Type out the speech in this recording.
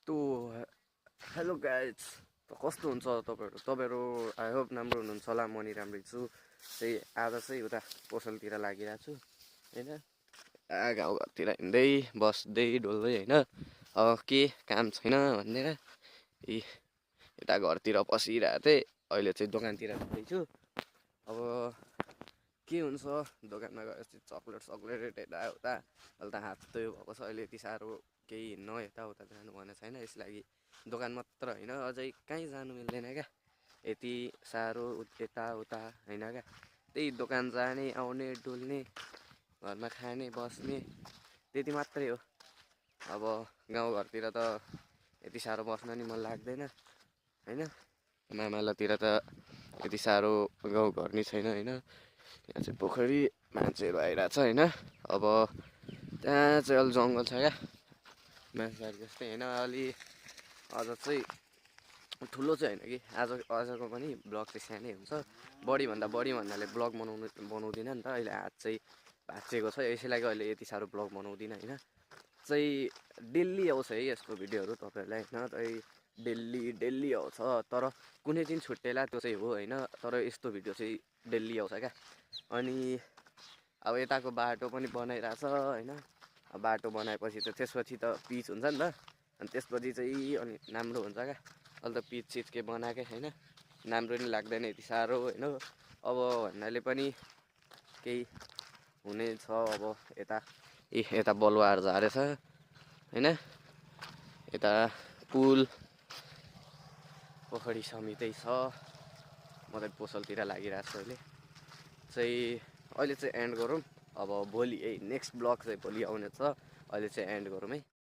तो hello guys, कस्तो हुन्छ तपाईँहरू आई होप राम्रो हुनुहुन्छ होला। म नि राम्रै छु। त्यही आज चाहिँ उता पसलतिर लागिरहेको छु होइन। गाउँघरतिर हिँड्दै बस्दै डोल्दै होइन। के काम छैन भनेर यता घरतिर पसिरहेको थिएँ। अहिले चाहिँ दोकानतिर जाँदैछु। अब के हुन्छ दोकानमा गएपछि चक्लेट यताउता अहिले त हात त्यो भएको छ। अहिले यति साह्रो केही हिँड्न यताउता जानु भने छैन। यस लागि दोकान मात्र होइन, अझै कहीँ जानु मिल्दैन क्या, यति साह्रो यताउता होइन क्या। त्यही दोकान जाने आउने डुल्ने घरमा खाने बस्ने त्यति मात्रै हो। अब गाउँघरतिर त यति साह्रो बस्न नि मन लाग्दैन होइन। मामालातिर त यति साह्रो गाउँघर नि छैन होइन। यहाँ चाहिँ पोखरी मान्छेहरू आइरहेको छ होइन। अब त्यहाँ चाहिँ अलि जङ्गल छ क्या, मान्छेहरू जस्तै होइन। अलि अझ चाहिँ ठुलो चाहिँ होइन कि आजको पनि ब्लग चाहिँ सानै हुन्छ। बढी भन्नाले ब्लग बनाउँदिनँ नि त। अहिले हात चाहिँ भाँचिएको छ, यसै लागि अहिले यति साह्रो ब्लग बनाउँदिनँ होइन। चाहिँ डेली आउँछ है यस्तो भिडियोहरू तपाईँहरूलाई होइन। डेली आउँछ, तर कुनै दिन छुट्टेला त्यो चाहिँ हो होइन। तर यस्तो भिडियो चाहिँ डेली आउँछ क्या। अनि अब यताको बाटो पनि बनाइरहेछ होइन। बाटो बनाएपछि त त्यसपछि त पिच हुन्छ नि त। अनि त्यसपछि चाहिँ अनि राम्रो हुन्छ क्या। अहिले त पिच के बनाएकै छैन, राम्रो नि लाग्दैन यति साह्रो होइन। अब भन्नाले पनि केही हुने छ। अब यता बलुवाहरू झारेछ होइन। यता पुल पोखरी समितै छ। म त पसलतिर लागिरहेको छु अहिले चाहिँ एन्ड गरौँ। अब भोलि नेक्स्ट ब्लग चाहिँ भोलि आउने छ। अहिले चाहिँ एन्ड गरौँ है।